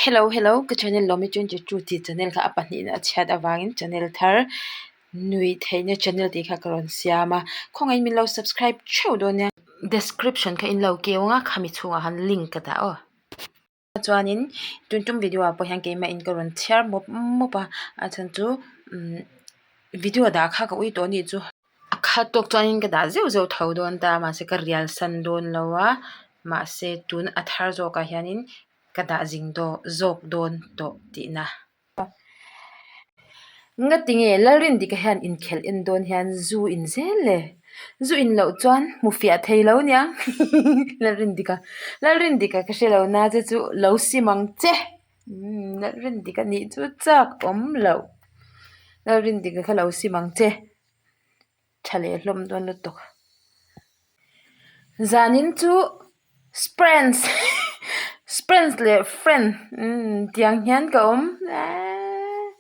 Hello hello ka channel Lawmi 22 tih channel kha a pahnihna a chhiat avangin channel thar nui theihna channel tih kha ka rawn siam a khawngaihin min lo subscribe theuh dawn nia. Description kha in lo keu ang a khami chhungah khan link ka dah aw. Chuanin tun tum video ah pawh hian keimah in ka rawn chhiar mawp mawp a a chhan chu umm video dah kha ka ui tawh a nih chu. A khat tawk chuanin ka dah zeuh zeuh tho dawn ta mahse ka rial san dawn lo a mahse tun a thar zawkah hianin ka dah zing daw zawk dawn tawh tihna. Ngatinge Lalrindika hian inkhelh en dawn hian zu in zel le? Zu in loh chuan hmu fiah thei lo nia Lalrindika Lalrindika ka hre lo na che chu lo sim ang che umm Lalrindika nih chu chak awm loh Lalrindika kha lo sim ang che tha leh hlawm dawn lutuk. Zanin chu Sprens Sprens leh friend umm tiang hian ka awm eeee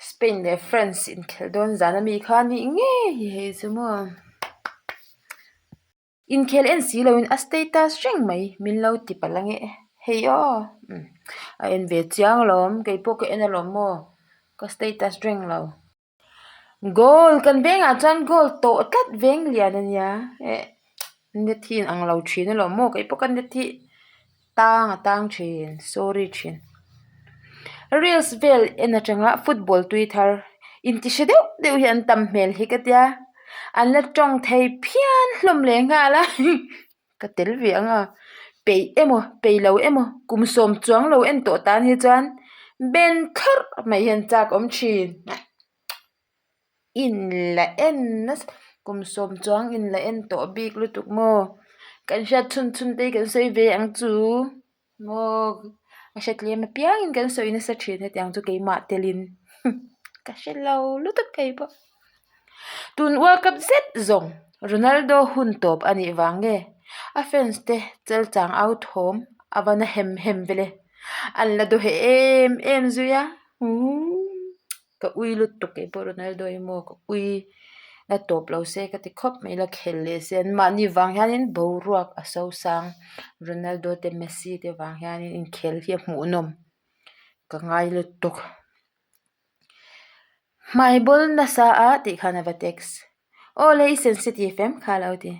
Spain leh France inkhelh dawn zan ami kha a nih ngei hei chu maw inkhelh en si loin a status reng mai min lo ti palh ange hei aw umm a en ve chiang alawm keipawh ka en alawm maw ka status reng lo. Goal kan vengah chuan goal tawh tlat veng lian a nia eh net hi in ang lo thin alawm maw keipawh ka net hi tang a tang thin sorry thin reels vel en atanga football tui thar inti hre deuh deuh hi an tam hmel hi ka tia an la tawng thei phian hlawm leh nghal a. Ka tel ve ang a, peih emaw peih lo emaw kum sawm chuang lo en tawh tan hi chuan ben thlawrh mai hian chak awm thin. In la en nasa kum sawm chuang in la en tawh bik lutuk maw? Kan hriat chhun chhun te hi kan sawi ve ang chu maw? A hre tlem apiangin kan sawi nasa thin hetiang chu keimah telin ka hre lo lutuk thei bawk. Tun World Cup zet zawng Ronaldo hun tawp a nih vang nge a fans te chel chang au thawm a va na hem hem vele an la dawheh em em zui a ka ui lutuk kei pawh Ronaldo hi maw ka ui la tawp lo se ka ti khawp mai la khel leh se an mahni vang hianin boruak a so sang Ronaldo te Messi te vang hianin inkhel hi a hmuhnawm ka ngai lutuk. Hmai bawl nasa a tih khan a va text. Aw le i sensitive em kha a lo ti.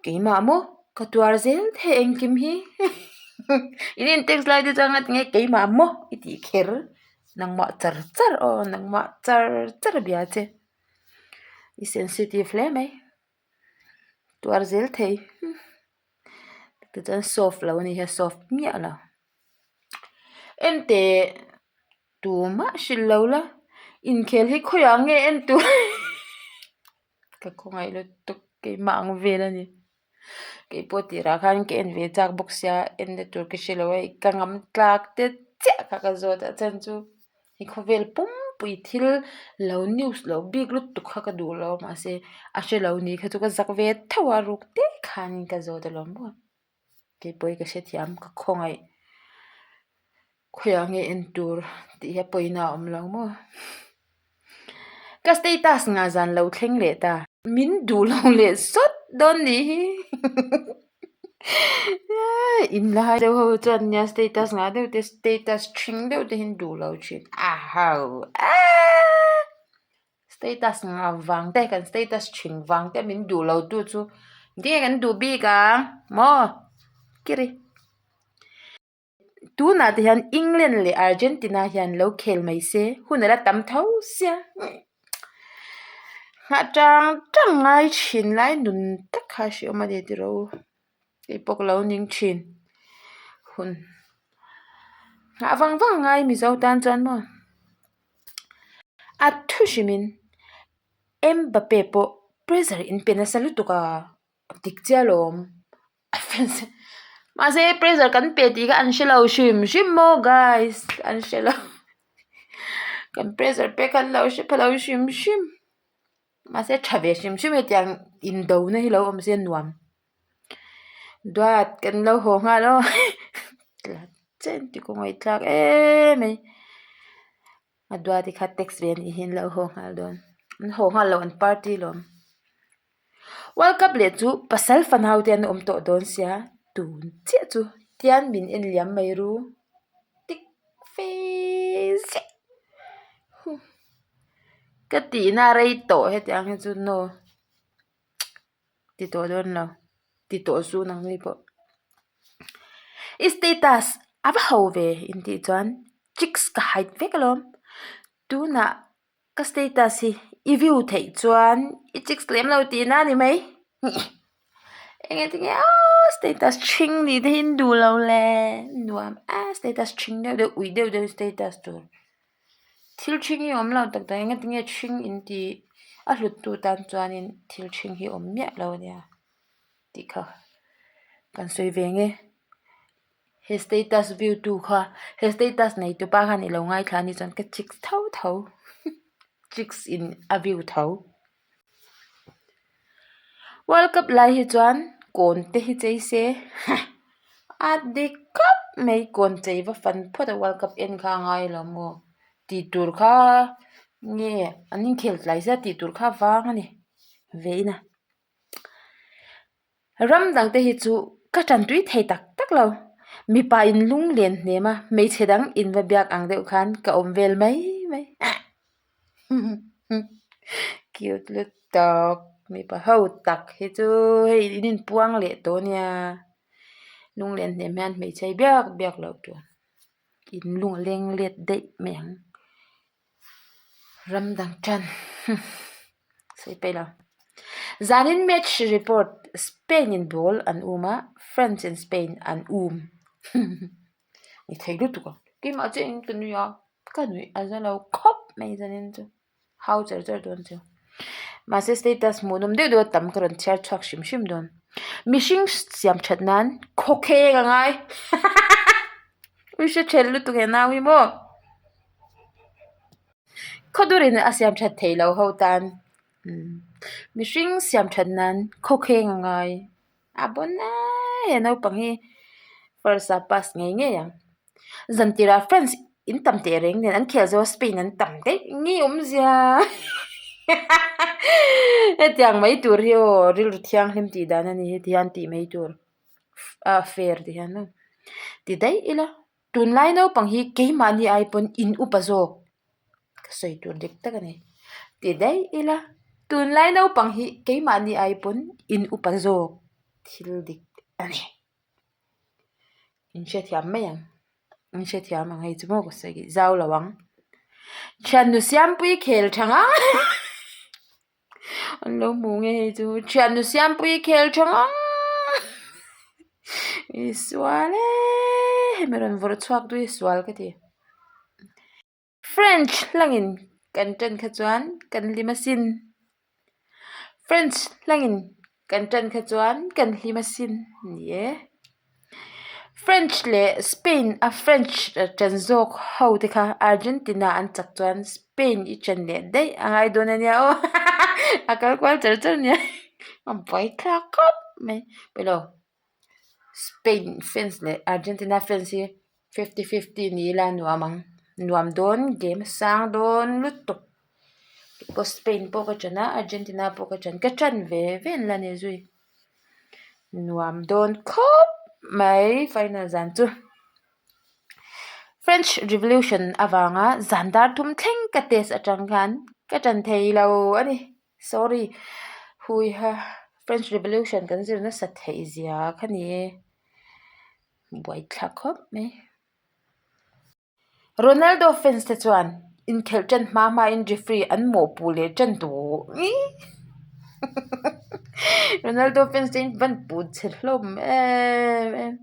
Keimah maw ka tuar zel thei engkim hi in in text lai te chuan ngatinge keimah maw i tih kher nangmah char char aw nangmah char char bia che i sensitive hle mai tuar zel thei tichuan soft lo a ni hi a soft miah lo enteh. Tumah hrilh lo la, inkhel hi khawiah nge en tur ka khawngaih lutuk keimah ang vel a ni. Keipawh tirah khan ka en ve chak bawk sia en na tur ka hre lo a ka ngam tlak te chiah kha ka zawt a chhan chu hi khawvel pumpui thil lo news lo bik lutuk kha ka duh lo mahse a hre lo ni kha chu ka zak ve tho a ruk te khanin ka zawt alawm maw. Keipawh hi ka hrethiam ka khawngaih. Khawiah nge en tur tih hi a pawina a awm lo maw? Ka status ngah zan lo thleng leh ta. Min duh lo leh sawt dawn nih hi. In la hai deuh ho chuan nia status ngah deuh te status ṭhing deuh te hi an duh lo ṭhin. A ho aaa. Status ngah vang te kan status ṭhing vang te min duh lo tu chu engtin nge kan duh bik ang maw? Kiri. Tunah te hian England leh Argentina hian lo khel mai se hun a la tam tho sia nghah tang tang ngai thin lai nun tak kha a hre awm a ni tiraw u keipawh ka lo ning thin hun nghah vang vang a ngai Mizo tan chuan maw a thu hrimin Mbappe pawh pressure in pe nasa lutuk a dik chiah alawm. Mahse pressure kan pe tih kha an hre lo hrim hrim maw guys an hre lo kan pressure pek kha an lo hre pha lo hrim hrim mahse tha ve hrim hrim hetiang indo na hi lo awm se nuam duat kan lo haw nghal aw chen ti kawng a tlak em mai a duat hi kha text ve anih hi an lo haw nghal dawn an haw nghal lo an party lawm. World Cup leh chu pasal fanau te an awm tawh dawn sia tun chiah chu tian min en liam mai ru. fe ziah. Ka tihna a rei tawh hetiang hi chu no. Ti tawh dawn lo. Ti tawh su nang ni pawh. I status a va ho ve intih chuan chicks ka hide vek alawm. Tunah ka status hi i view theih chuan i chicks lem lo tihna a ni mai. Eng nge tinge aw status ṭhing nih te hi an duh lo le nuam a status ṭhing deuh deuh ui deuh deuh status tur. Thil ṭhing hi awm lo tak tak eng nge tinge ṭhing in tih a hlut tu tan chuanin thil ṭhing hi awm miah lo a nia tih kha kan sawi ve nge. He status view tu kha he status nei tu pa khan i lo ngaithla a nih chuan ka chik tho tho chicks in a view tho. World cup lai hi chuan kawn te hi chei se a dik khawp mai kawn chei va fan phawt a world cup en kha a ngai lo maw tih tur kha nge an inkhel tlai zia tih tur kha vang a ni ve in a. Ram dang te hi chu ka tan tui thei tak tak lo mipa in lung len hnem a hmeichhe dang in va biak ang deuh khan ka awm vel mai mai cute lutuk mipa ho tak hi chu hei in inpuang leh tawh ania lung len hnem hian hmeichhe biak biak loh tur in lung a leng let daih mai ang. Ram dang tan sawi peih lo. Zanin match report Spain in ball an um a, France in Spain an um ni thei lutuk ang. Keimah chiah in ka nui a, ka nuih a za lo khawp mai zanin chu. Hau char char dawn chu. Mahse status hmuh nawm deuh deuh a tam ka rawn chhiar chhuak hrim hrim dawn. Mihring siam that nan khawkheng a ngai. Ui hre thelh lutuk he nau hi maw. Khawdurin a siam that theih loh ho tan mihring siam that nan khawkheng a ngai a bawn e he naupang hi first ah pass ngei ngei ang zan tirah friends in tam teh reng nen an khel zo a Spain an tam daih nge awmzia hetiang mai tur hi aw rilru thianghlim tih dan a ni heti hian tih mai tur a fair ti hian maw ti daih ila. Tunlai naupang hi keimahni ai pawn in upa zawk ka sawi tur dik tak a ni. Ti daih ila tunlai naupang hi keimahni ai pawn in upa zawk thil dik a ni. In hrethiam mai ang in hrethiam ang hei chu maw ka sawi zau lo ang. Thiannu Siampuii khel tha ngang. An lo hmu nge hei chu thiannu Siampuii khel tha ngang i sual e hemi rawn vawrh chhuak tu hi sual ka ti French hlangin kan ṭan kha chuan kan hlim asin French hlangin kan ṭan kha chuan kan hlim asin ni e. French leh Spain a French ṭan zawk ho te kha Argentina an chak chuan Spain i ṭan leh daih a ngai dawn a nia aw a kal kual char char nia a buai thlak khawp mai pawilo Spain fans leh Argentina fans hi fifty fifty ni ila nuam ang nuam dawn game a sang dawn lutuk keipawh Spain pawh ka ṭan a Argentina pawh ka ṭan ka ṭan ve ve an la ni zui. Nuam dawn khawp mai final zan chu. French Revolution avanga zan dar thum thleng ka test atang khan ka tan thei lo a ni. Sorry. Huiha French Revolution kan zir nasa theih zia kha ni e. Buaithlak khawp mai. Ronaldo fans te chuan inkhelh ṭan hma hmain referee an mawhpuh leh ṭan duh Ronaldo fans te in van puh chhe hlawm em em.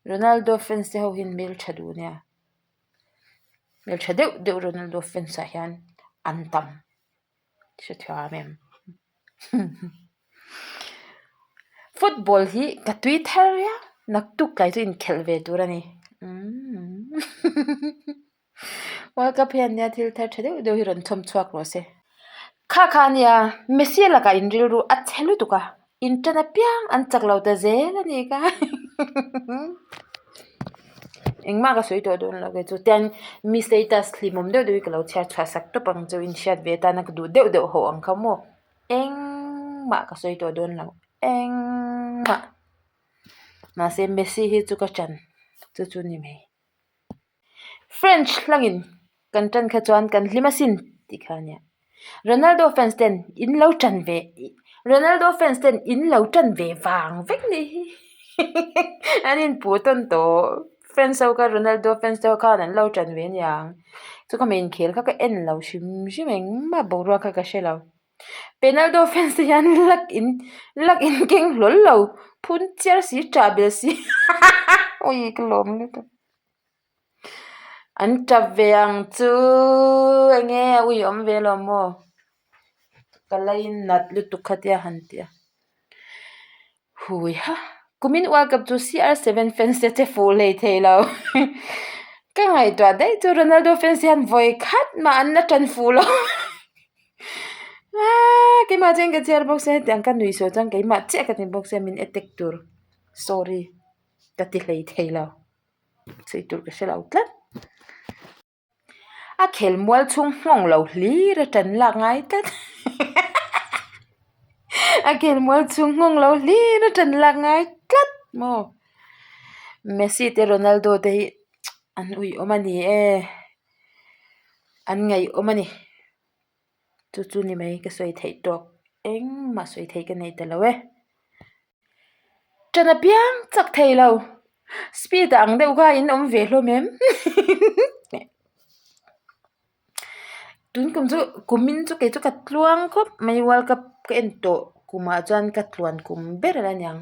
Ronaldo fans te ho hian hmelṭha duh nia. Hmelṭha deuh deuh Ronaldo fans ah hian an tam. Hrethiam em? Football hi ka tui thar riau naktuk tlai chu inkhelh ve tur a ni. World Cup hian nia thil thar tha deuh deuh hi rawn chhawm chhuak rawh se. Kha kha nia Messi lakah in rilru a chhe lutuk a. In ṭan apiang an chak lo ta zel a ni ka engmah ka sawi tawh dawn lo kei chu tiang mi status hlimawm deuh deuh hi ka lo chhiar chhuah sak tawp ang chu inhriat ve atana ka duh deuh deuh ho ang kha maw engmah ka sawi tawh dawn lo engmah mahse Messi hi chu ka ṭan chu chu ni mai. French hlangin kan ṭan kha chuan kan hlim asin tih kha a nia. Ronaldo fans ten in lo ṭan ve Ronaldo fans ten in lo ṭan ve vang vek nih hi an inpuh tawn tawh. Fans ho kha Ronaldo fans ho khan an lo ṭan ve aniang. Chu ka inkhel kha ka en lo hrim hrim engmah boruak kha ka hre lo. Penaldo fans te hian luck in luck in keng hlawl lo phun chiar si ṭah bel si ui ka lawm lutuk. An ṭap ve ang chu enge a ui awm ve lo maw ka lei nat lutuk kha tia han ti a. Hui ha kumin World Cup chu CR7 fans te che fuh hlei thei lo ka ngaihtuah daih chu Ronaldo fans hian vawi khat mah an la ṭan fuh lo aaa keimah chuan ka chhiar bawk sia hetiang ka nuih sawi chuan keimah chiah ka ti bawk sia min attack tur sorry ka ti hlei thei lo sawi tur ka hre lo tlat. A khel mual chhung nghawng lo hlir a tan lak ngai tlat a khel mual chhung nghawng lo hlir a tan lak ngai tlat maw Messi te Ronaldo te hi an uiawm a ni e an ngaihawm a ni chu chu ni mai ka sawi theih tawk engmah sawi theih ka nei ta lo e. Ṭan apiang chak thei lo. Speed ang deuh kha in awm ve hlawm em? Tun kum chu kumin chu kei chu ka tluang khawp mai world cup ka en tawh kumah chuan ka tluan kum ber a la niang.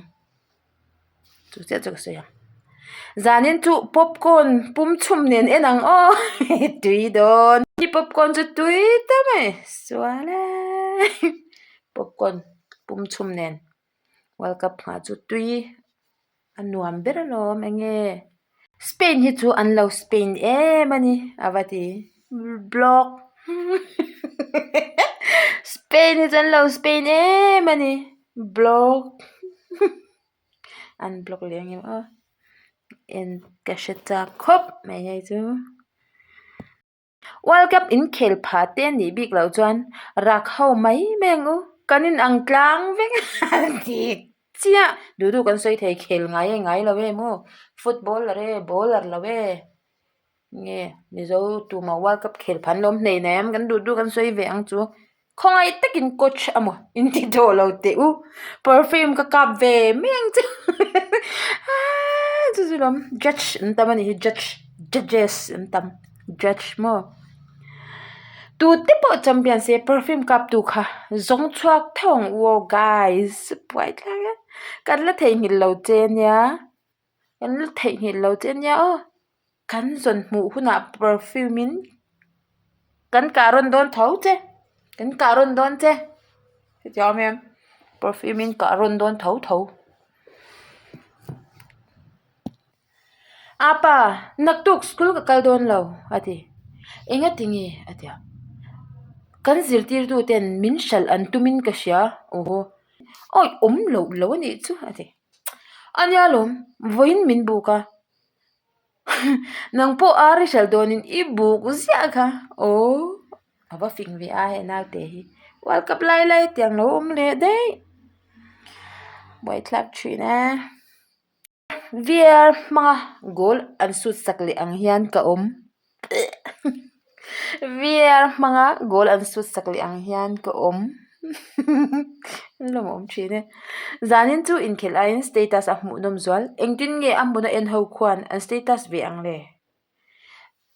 Chu chiah chu ka sawi ang. Zanin chu popcorn pum chhum nen en ang aw tui dawn. Popcorn chu tui ta mai sual e popcorn pum chhum nen. World Cup nghah chu tui a nuam ber alawm eng nge Spain hi chu an lo Spain em a ni a va ti block Spain hi chu an lo Spain em a ni block an block leh ang em aw en ka hre chak khawp mai hei chu. World Cup inkhel phah te anih bik loh chuan rak ho mai mai ang u, kan in ang tlang vek a dik chiah. Duh duh kan sawi thei khel ngai e ngai lo em aw, footballer e baller lo e nge Mizo tumah World Cup khel phah an lo awm hlein em kan duh duh kan sawi ve ang chu. Khawngaih takin coach a maw in ti tawh lo teh u perfume ka kap ve mai ang chu chu chu lawm judge an tam a nih hi judge judges an tam judge maw tute pawh champion se perfume kap tu kha zawng chhuak tho ang u aw guys buai thlak e kan la theihnghilh lo che nia kan la theihnghilh lo che nia aw. Kan zawn hmuh hunah perfume in kan kah rawn dawn tho che kan kah rawn dawn che hetiang awm em perfume in kah rawn dawn tho tho apa naktuk school ka kal dawn lo a ti enga tinge a ti a kan zirtirtu ten min hralh an tum in ka hria aw awi awm loh lo a nih chu a ti ania lawm vawiin min buk a. Nang pawh ar i hralh dawnin i buk ziah kha aw a va fing ve a he naute hi world cup lai lai tiang lo awm leh daih buaithlak thin e var hmanga goal an sut sak leh ang hian ka awm. Var hmanga goal an sut sak leh ang hian ka awm lawm awm thin e zanin chu inkhelh aiin status a hmuh nawm zual engtin nge a hmun a en ho khuan an status ve ang le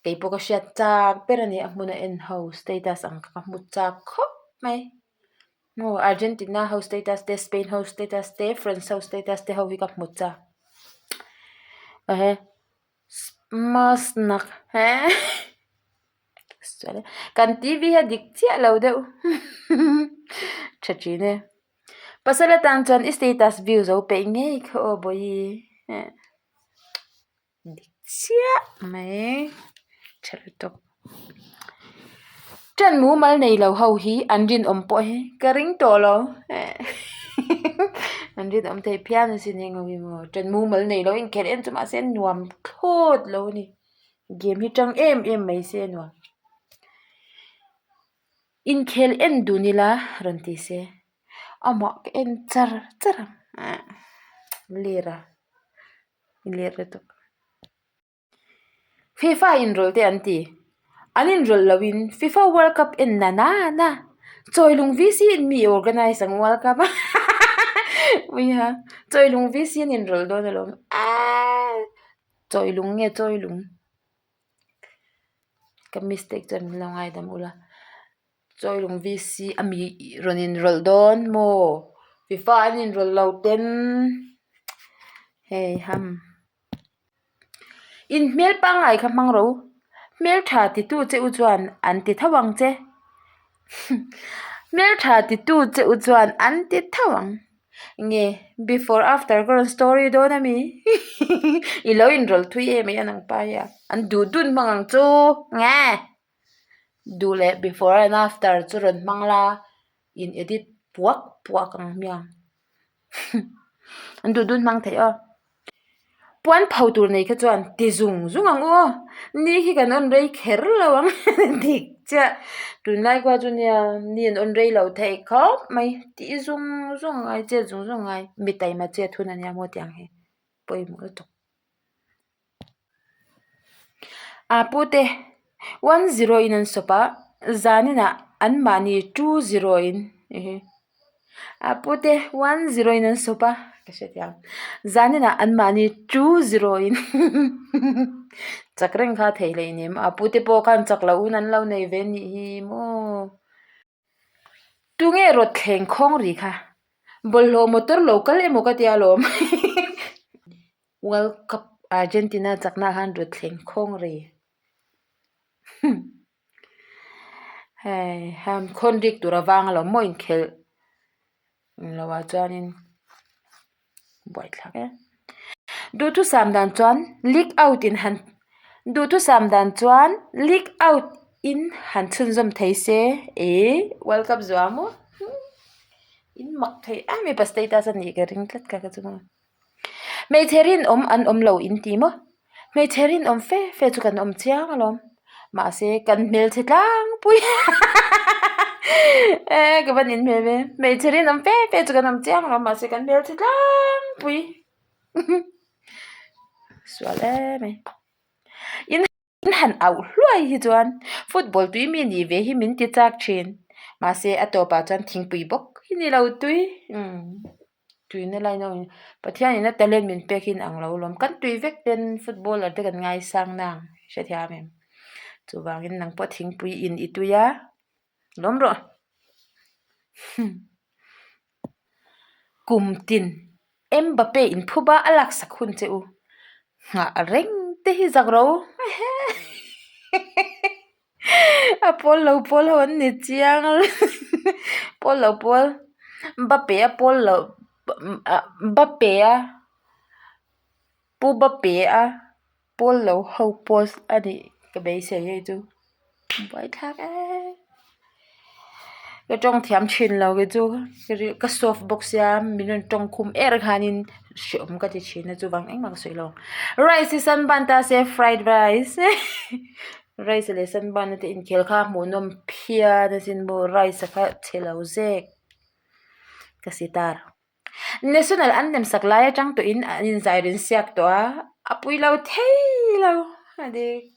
keipawh ka hriat chak ber a ni a hmun a en ho status ang kha ka hmu chak khawp mai maw Argentina ho status te Spain ho status te France ho status te ho hi ka hmu chak ehe. Mas nak kan TV hi a dik chiah lo deuh tha thin e pasal atan chuan i status view zo peih ngei kha aw bawihi dik chiah mai tha lutuk. Ṭan mumal nei lo ho hi an rinawm pawh hi ka ring tawh lo an rinawm thei phian asin heng ho hi maw ṭan mumal nei lo inkhelh em chu mahse nuam thlawt lo a ni game hi ṭang em em mai se a nuam inkhel en dun ila rawn ti se amah ka en char char ang ler a ler lutuk. FIFA inrawlh te an ti. An inrawlh loin FIFA World Cup en na na na. Chawilung VC in mi organise ang World Cup a Uiha Chawilung VC an inrawlh dawn alawm aaa Chawilung nge Chawilung ka mistake chuan min lo ngaidam ula. Chawilung VC a mi rawn inrawlh dawn maw? FIFA an inrawlh lo ten hei ham. In hmel pangngai kha hmang ro. Hmeltha titu che u chuan an ti tho ang che. Hmeltha titu che u chuan an ti tho ang. Nge before after ka rawn story dawn a mi? I lo inrawlh thui em ai a nang pa hi a. An duh dun hmang ang chu. Nge! Duh leh before and after chu rawn hmang la in edit puak puak ang hmiang an duh dun hmang theih aw puan pho tur nei kha chuan ti zung zung ang u aw ni hi kan on rei kher lo ang dik chiah tunlai khua chu nia ni an on rei lo theih khawp mai tih zung zung a ngai chet zung zung a ngai mi taima chet hun ania maw tiang hi pawimawh lutuk. A pute 1-0 in an sawp a, zaninah anmahni 2-0 in a pute 1-0 in an sawp a ka hrethiam zaninah anmahni 2-0 in chak reng kha thei leh in a pute pawh khan chak loh hun an lo nei ve anih hi maw. Tunge rawt thleng khawng ri kha? Bawlhhlawh motor lo kal emaw ka tia alawm. World Cup Argentina chakna ah khan rawt thleng khawng ri. Hei ham khawn rik tur avang alawm maw inkhelh. Englo ah chuanin buaithlak em. Duhthusam dan chuan leak out in han duhthusam dan chuan leak out in han chhunzawm thei se eh world cup zuah maw in mak thei em em pa status a nih ka ring tlat ka ka chu maw. Hmeichhe rinawm an awm lo in ti maw? Hmeichhe rinawm fe fe chu kan awm chiang alawm. Mahse kan hmelchhe tlangpui eh ka van inhmel ve. Hmeichhe rinawm fe fe chu kan awm chiang alawm mahse kan hmelchhe tlangpui sual em mai. In In han auh hluai hi chuan football tui mi nih ve hi min ti chak thin. Mahse a tawpah chuan thingpui bawk hi ni lo tui. Umm tuina line a awm. Pathianin a talent min pek hi inang lo lawm. Kan tui vek ten footballer te kan ngaisang nang hrethiam em. Chuvangin nang pawh thingpui in i tui a, lawm rawh. Kum tin Mbappe in phuba a laksak hun che u. Nghah reng te hi zak ro. A pawl lo pawl ho an ni chiang. Pawl lo pawl Mbappe a pawl lo Mbappe a Pu Mbappe a pawl lo ho post a nih ka beisei hei chu. Buaithlak e. Ka tawng thiam thin lo hi chu ka soft bawk sia min rawn tawng khum er khanin hreawm ka ti thin a chuvang engmah ka sawi lo ang. Rice hi sunburn ta se fried rice rice leh sunburn te inkhel kha hmuhnawm phian asin maw rice a kha chhe lo zek ka sitar. National an nemsak lai atang tawhin an inzai rin siak tawh a, a pui lo thei lo a dik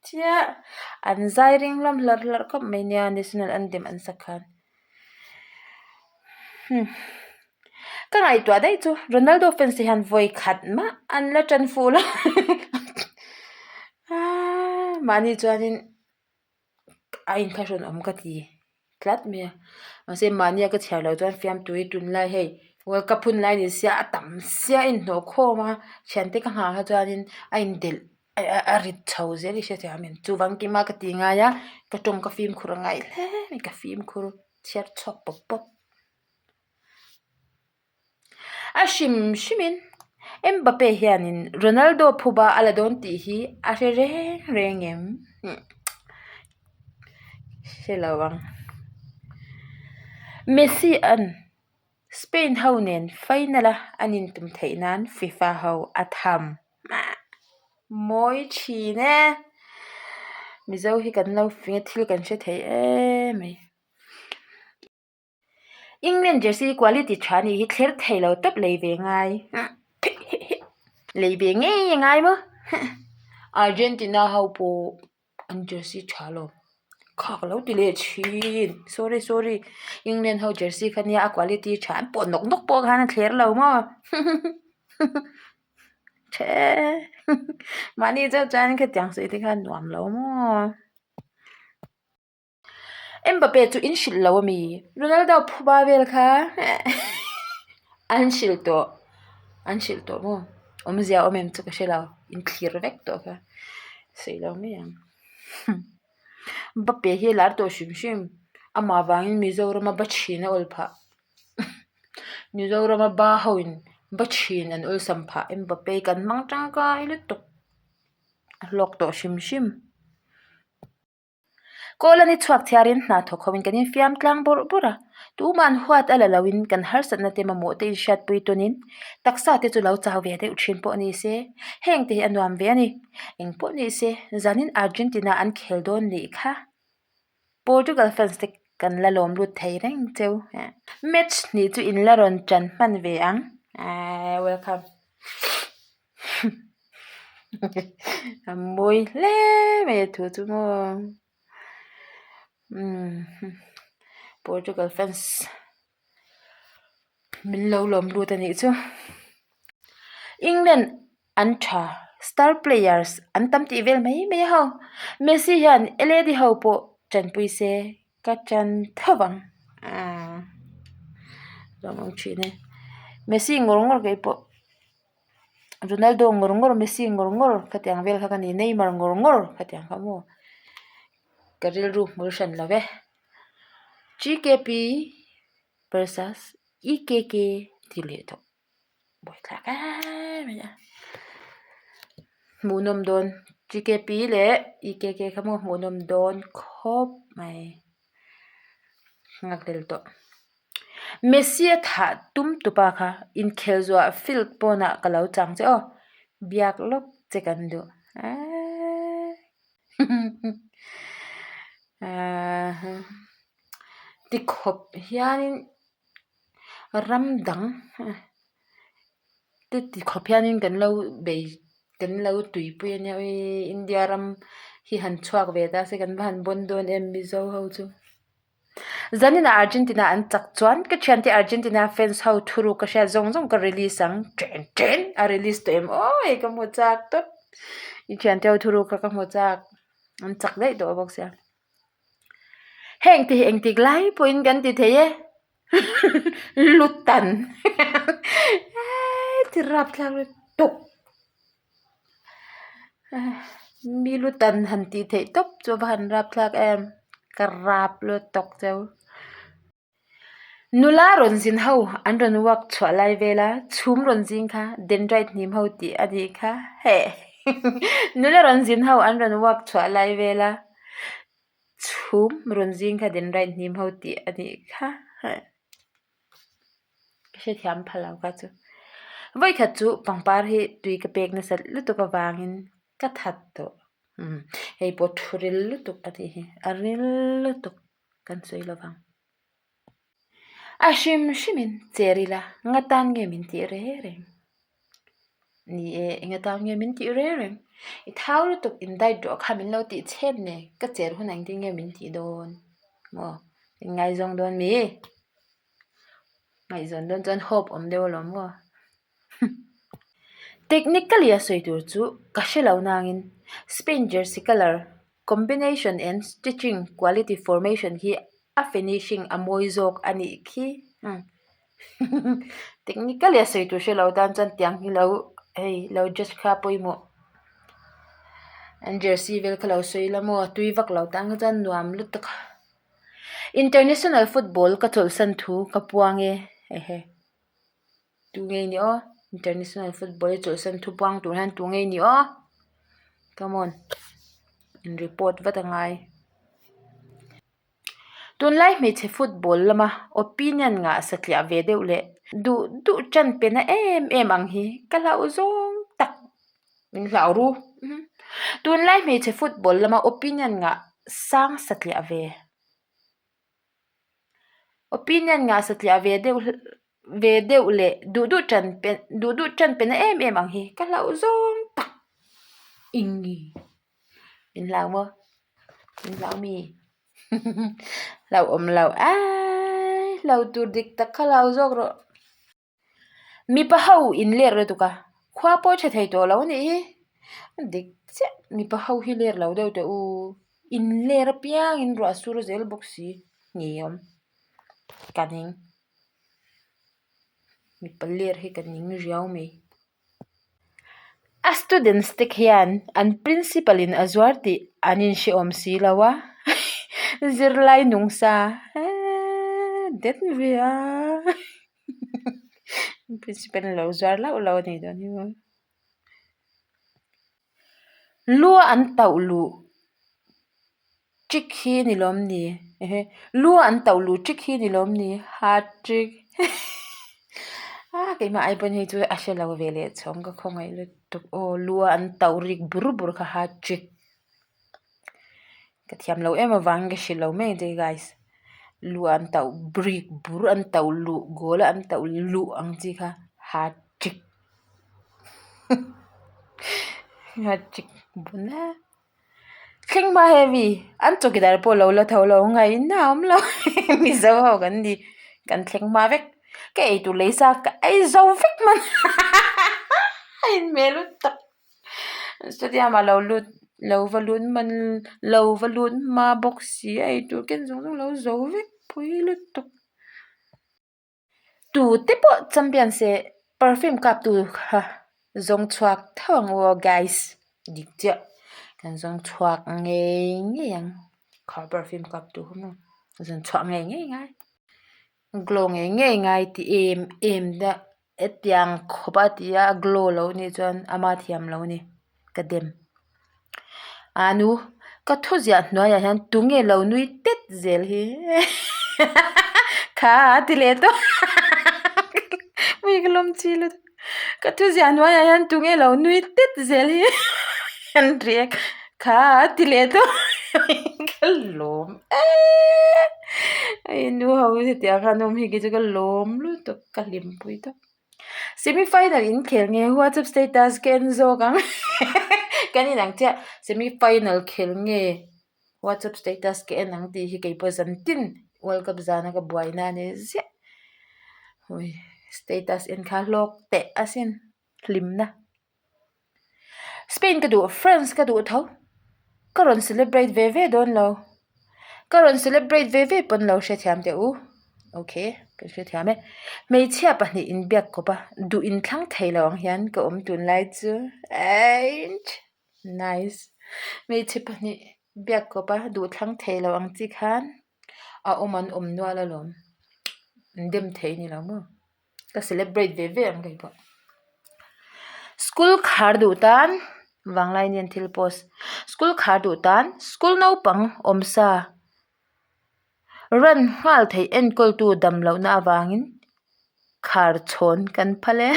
chiah. An zai ring hlawm hlarh hlarh khawp mai nia national anthem an sak khan. Ka ngaihtuah daih chu Ronaldo fans te hian vawi khat mah an la tan fuh lo mahni chuanin a inthlahrun awm ka ti tlat mai a mahse mahnia ka chhiar loh chuan fiamtu hi tunlai hei world cup hun lai ni sia a tam sia a inhnawh khawm a thiante ka nghah kha chuanin a indelh a rit chho zel i hrethiam em chuvang kima ka ti ngai a ka tawng ka fimkhur a ngai hle mai ka fimkhur chhiar chhuak pawp pawp. A hrim hrimin Mbappe hianin Ronaldo phuba a la dawn tih hi a hre reng reng em? Hre lo ang. Messi an Spain ho nen final a an intum theih nan FIFA ho a tham mawi thin e. Mizo hi kan lo fing a thil kan hre thei em mai. England jersey quality tha nih hi thler thei lo tawp lei ve ngai lei ve ngei a ngai maw. Argentina ho pawh an jersey tha lo kha ka lo ti leh thin sorry sorry England ho jersey kha nia a quality tha an pawh nawk nawk pawh khan a thler lo maw the mahni chauh chuan khatiang sawi te kha nuam lo maw. Mbappe chu in hrilh lo ami? Ronaldo phuba vel kha an hrilh tawh an hrilh tawh maw? Awmzia awm em chu ka hre lo in thlir vek tawh kha sawi lo mai ang Mbappe hi a lar tawh hrim hrim amah vangin Mizorama ba thin a awl phah Mizorama ba ho in ba thin an awlsam phah Mbappe kan hmang tangkai lutuk a hlawk tawh hrim hrim. Kawl a ni chhuak chhiarin hna thawk hoin kan infiam tlang bawrh bawrh a, tuma'n huat a la loin kan harsatna te mamawh te inhriatpui tawnin taksa te chu lo chau ve deuh thin pawh ni se, heng te hi a nuam ve a ni. Eng pawh ni se, zanin Argentina an khel dawn nih kha Portugal fans te kan la lawm lut thei reng cheu. Match hnih chu in la rawn ṭan hman ve ang. Welcome. A mawi hle mai a thu chu maw umm Portugal fans min lo lawm lut a nih chu England an tha star players an tam tih vel mai mai a ho Messi hian L A D ho pawh tanpui se ka tan tho vang aaa lawmawm thin e Messi ngawr ngawr keipawh. Ronaldo ngawr ngawr Messi ngawr ngawr khatiang vel kha ka ni Neymar ngawr ngawr khatiang kha maw ka rilru hmul hran lo ve G K P versus E K K tih leh tawh buaithlak em mai a hmuhnawm dawn G K P leh E K K kha maw hmuhnawm dawn khawp mai nghakhlel tawh. Messi a thah tum tupa kha inkhel zuah field pawnah ka lo chang che aw, biak lawk che kan duh aaa tikhawp hianin ram dang te tikhawp hianin kan lo bei kan lo tuipui ania India ram hi han chhuak ve ta se kan va han bawn dawn em Mizo ho chu. Zaninah Argentina an chak chuan ka thiante Argentina fans ho thuruk ka hriat zawng zawng ka release ang chen chen a release tawh em awi ka hmu chak tawp i thiante ho thuruk kha ka hmu chak an chak daih tawh bawk sia heng te hi engtik lai pawhin kan ti thei e lutan ti rapthlak lutuk. Mi lu tan han tih theih tawp chu a va han rap thlak em ka rap lut tawk cheu. Nula rawn zin ho an rawn walk chhuah lai vel a chhum rawn zing kha dendrite hnim ho tih a nih kha heh nula rawn zin ho an rawn walk chhuah lai vel a chhum rawn zing kha dendrite hnim ho tih a nih kha heh. Ka hrethiam pha lo kha chu. Vawikhat chu pangpar hi tui ka pek nasat lutuk avangin ka that tawh. Umm hei pawh thu ril lutuk a tih hi a ril lutuk kan sawi lo vang. A hrim hrimin cher ila nga tan nge min tih reng reng. Ni e enga tan nge min tih reng reng. I thau lutuk in diet rawh kha min lo tih chhen nen ka cher hunah engtin nge min tih dawn maw. In ngaizawng dawn mi? Ngaihzawn dawn chuan hope awm deuh alawm maw? Technically a sawi tur chu ka hre lo nangin Spain jersey colour combination and stitching quality formation hi a finishing a mawi zawk a nih khi. Technically a sawi tur hre lo tan chuan tiang hi lo hei lo judge kha pawimawh. An jersey vel kha lo sawi la maw tui vak lo tan kha chuan nuam lutuk a. International football ka chawlhsan thu ka puang e ehe tu nge ni aw international football i chawlhsan thu puang tur hian tu nge ni aw come on in report vat a ngai. Tunlai hmeichhe football lama opinion ngah satliah ve deuh leh duh duh tan pe na em em ang hi ka hlauh zawng tak min hlau ru. Tunlai hmeichhe football lama opinion ngah sang satliah ve opinion ngah satliah ve deuh ve deuh leh duh duh tan pe duh duh tan pe na em em ang hi ka hlauh zawng tak. Eng Min hlau maw? Min hlau mi? Hlauhawm lo aii hlau tur dik tak kha hlau zawk rawh. Mipa ho in ler lutuk a, khua pawh tha thei tawh lo a nih hi. Dik chiah mipa ho hi ler lo deuh teh u. In ler apiangin ruah sur zel bawk si hniam ka ning. Mipa ler hi ka ning riau mai. A students te khian an principal in a zuar tih an inhreawm si lo a zirlai nung sa eeee det ve a principal in a lo zuar lauh lauh a nih dawn hi maw. Lu a an tauh luh trick hi ni lawm ni ehe lu a an tauh luh trick hi ni lawm ni hat trick a keimah ai pawn hei chu a hre lo ve leh chhawng ka khawngaih lutuk aw lu a an tauh rik bur bur kha hat trick ka thiam lo em avangin ka hrilh lo mai ang che guys lu a an tauh rik bur an tauh luh goal a an tauh luh ang chi kha hat trick. Thleng hma heavy an chawkidar pawh lo la tho lo ngaihna a awm lo mizo ho kan ni kan thleng hma vek ka eitur lei sa ka ei zo vek hman a inhmel lutuk stadium ah lo lut lo va lut hman lo va lut hma bawk si a eitur ken zawng zawng lo zo vek pui lutuk. Tute pawh champion se perfume kap tu kha zawng chhuak tho ang u aw guys dik chiah kan zawng chhuak ngei ngei ang kha perfume kap tu kha maw zawn chhuah ngei ngei ngai glow ngei ngei ngai ti em em te hetiang khawp a ti a glow lo nih chuan ama thiam lo a ni ka dem. A nu ka thu ziah hnuaiah hian tunge lo nui tet zel hi kha a ti leh tawh mi ka lawm chi lutuk ka thu ziah hnuaiah hian tunge lo nui tet zel hi an react kha a ti leh tawh ka lawm eee hei nu ho hi hetiang khan awm hi kei chu ka lawm lutuk ka hlimpui tawp. Semi final in khel nge whatsapp status ka en zawk ang kan inang chiah semi final khel nge whatsapp status ka en ang tih hi keipawh zan tin world cup zana ka buai na a ni ziah ui status en kha hlawk teh asin hlimna. Spain ka duh France ka duh tho ka rawn celebrate ve ve dawn lo ka rawn celebrate ve ve pawn lo hrethiam teh u okay ka hrethiam e hmeichhia pahnih inbiak kawp a duh inthlang thei lo ang hian ka awm tunlai chu eiichh nice hmeichhe pahnih biak kawp a duh thlang thei lo ang chi khan a awm an awm nual alawm an dem thei a ni lo maw. Ka celebrate ve ve ang keipawh. School khar duh tan vanglai nen thil post school khar duh tan school naupang awmsa run nghal theih enkawltu dam lohna avangin khar chhawn kan phal e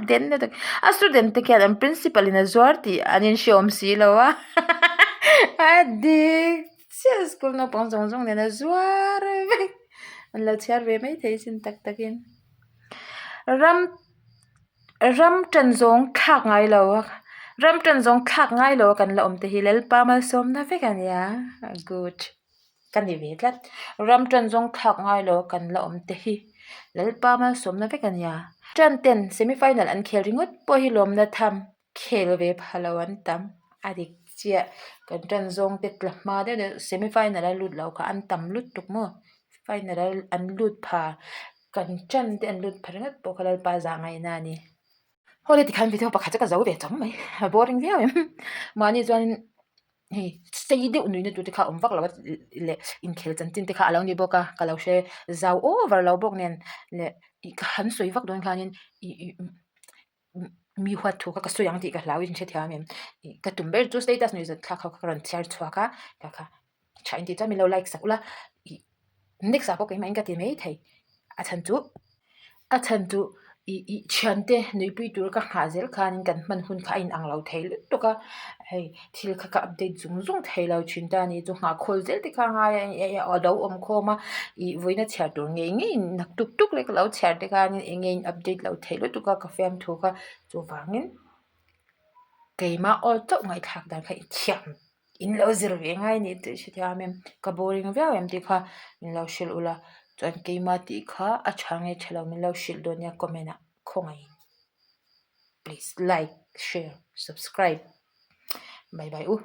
den lutuk a student te khian an principal in a zuar tih an inhreawm si lo a a dik. Chiah school naupang zawng zawng nen a zuar vek an lo chhiar ve mai thei sin tak tak in ram ram tan zawng thlak ngai lo a ram tan zawng thlak ngai lo a kan la awm te hi Lalpa malsawmna vek a nia good ka ni ve tlat ram tan zawng thlak ngai lo a kan la awm te hi Lalpa malsawmna vek a nia tan ten semi final an khel ringawt pawh hi lawmna tham. Khel ve pha lo an tam a dik chiah kan tan zawng te tla hma deuh deuh semi final a lut lo kha an tam lutuk maw final a an lut pha kan tan te an lut pha ringawt pawh kha lalpa zah ngaihna a ni. Haw le tikhan video pakhat chu ka zo ve chang mai a boring viau em mahni chuan hei sei deuh nuihna tur te kha a awm vak lo a leh inkhel chanchin te kha a lo ni bawk a ka lo hre zau over lo bawk nen leh ih ka han sawi vak dawn khanin ih ih. Mi huat thu kha ka sawi ang tih ka hlau in hrethiam em ka tum ber chu status nuih zat thlak ho kha ka rawn chhiar chhuak a ka kha tha in tih chuan min lo like sak ula ih next ah pawh keimah in ka ti mai thei a chhan chu a chhan chu ih ih thiante nuihpui tur ka nghah zel khanin kan hman hun kha a inang lo thei lutuk a hei thil kha ka update zung zung thei lo thin ta a ni chu nghah khawl zel te kha a ngai a a lo awm khawm a ih vawiina chhiar tur ngei ngei nak tuk tuk leh ka lo chhiar te khanin eng nge in update lo theih lutuk a ka fiamthu kha chuvangin. Keimah aw chauh ngaihthlak dan kha i thiam in lo zir ve ngai a ni tih hrethiam em ka boring viau em tih kha min lo hrilh ula chuan keimah tih kha a tha nge tha lo min lo hrilh dawn nia comment ah khawngaihin please like share subscribe bye bye u.